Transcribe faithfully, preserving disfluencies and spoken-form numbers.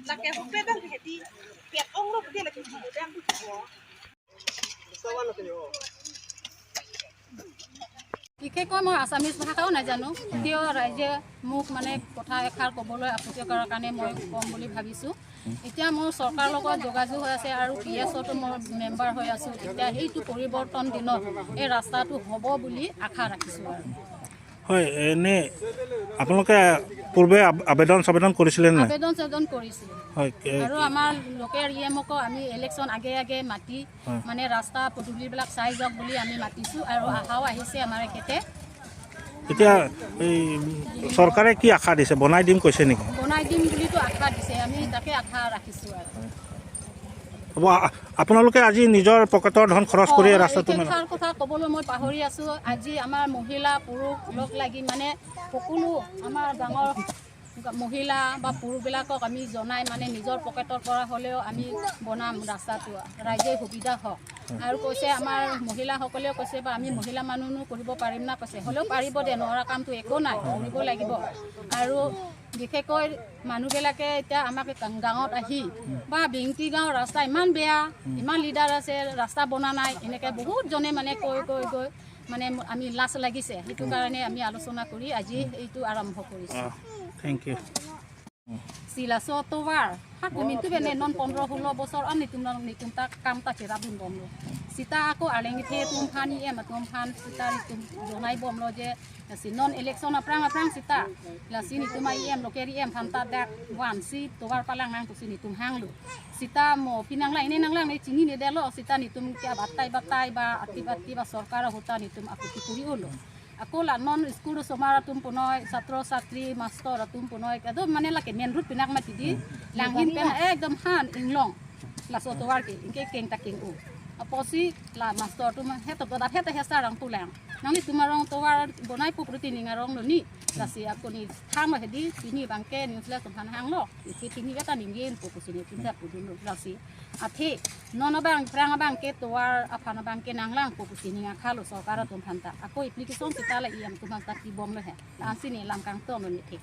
Lake hupe bang hedi, pet ong lo dia lagi di bang. বিশেষকৈ মই আছামিজ ভাষাও নাজানো, তেতিয়াও ৰাইজে মোক মানে কথা এষাৰ ক'বলৈ আপত্তি কৰাৰ কাৰণে মই ক'ম বুলি ভাবিছোঁ। এতিয়া মোৰ চৰকাৰৰ লগত যোগাযোগ হৈ আছে আৰু পি এছতো মই মেম্বাৰ হৈ আছোঁ। এতিয়া এইটো পৰিৱৰ্তন দিনত এই ৰাস্তাটো হ'ব বুলি আশা ৰাখিছোঁ আৰু। হয়, এনে আপোনালোকে পূৰ্বে আব-, আবেদন চাবেদন কৰিছিলে নে নাই? আবেদন চাবেদন কৰিছিলোঁ। হয়, এ, আৰু আমাৰ লোকেল ই এমকো আমি ইলেকশ্যন আগে আগে মাতি হয়। মানে ৰাস্তা পদূলিবিলাক চাই যাওক বুলি আমি মাতিছোঁ আৰু আহাও আহিছে আমাৰ এখেতে। এতিয়া এই চৰকাৰে কি আশা দিছে? বনাই দিম কৈছে নেকি? বনাই দিম বুলিতো আশা দিছে, আমি তাকে আশা ৰাখিছোঁ আৰু। হ'ব, আ-, আপোনালোকে আজি নিজৰ পকেটৰ ধন খৰচ কৰি অ, ৰাস্তাটো এই মেৰাম- কথা, কথা ক'বলৈ মই পাহৰি আছোঁ। আজি আমাৰ মহিলা, পুৰুষ লগ লাগি মানে সকলো আমাৰ গাঁৱৰ মহিলা বা পুৰুষবিলাকক আমি জনাই মানে নিজৰ পকেটৰ পৰা হ'লেও আমি বনাম ৰাস্তাটো, ৰাইজে সুবিধা হওক। আৰু কৈছে আমাৰ মহিলাসকলেও কৈছে বা আমি মহিলা মানুহ কৰিব পাৰিম না কৈছে, হ'লেও পাৰিব দে, নোৱাৰা কামটো একো নাই, কৰিব লাগিব। আৰু বিশেষকৈ মানুহবিলাকে এতিয়া আমাক গাঁৱত আহি বা বিংটি গাঁৱৰ ৰাস্তা ইমান বেয়া, ইমান লিডাৰ আছে, ৰাস্তা বনা নাই, এনেকে বহুত জনে মানে কৈ কৈ গৈ মানে আমি লাজ লাগিছে, সেইটো কাৰণে আমি আলোচনা কৰি আজি এইটো আৰম্ভ কৰিছোঁ। অ, thank you. Si laso tovar, ha kumintu bene non pondro hulo bosor an nitum non nitum ta kam ta cherap dun bomlo. Sita ako arleng the tum phan iem atum phan sita nitum jonai bomlo je, si non election aphrang aphrang sita, lasi nitum iem local iem phan ta dak van si tovar palang nang pusi nitum hanglo. Sita mo pinang lang, ini nang lang, ini chinine detlo, sita nitum ke batai batai ba, ati ati ba sorkar ahut ta nitum aphuti kuri ulo. Ako la non school osomar atum punoi, satro satri, master atum punoi, kadom mane lake main road pinak mati di, langhin pen ekdom han inglong. Laso tovar ke, ingke keng ta keng-o. Apotsi la master atum he to, dat he ta he sarang pulang. Nanglitum arong tovar bonai pu pruti ning arong lo ni. Lasi ako ni tham hedi, pini bangke news le tum han hanglo. Isi pini kata ningin pu pusi nitum ta pudun lo. Lasi athe non abang, phrang abang ke tovar aphan abang ke nang lang pu pusi ning akhalo sorkar atum phan ta. Ako application sita la iem tum phan ta pi bomlo he. Ansi ne lam kangton lo ni thik.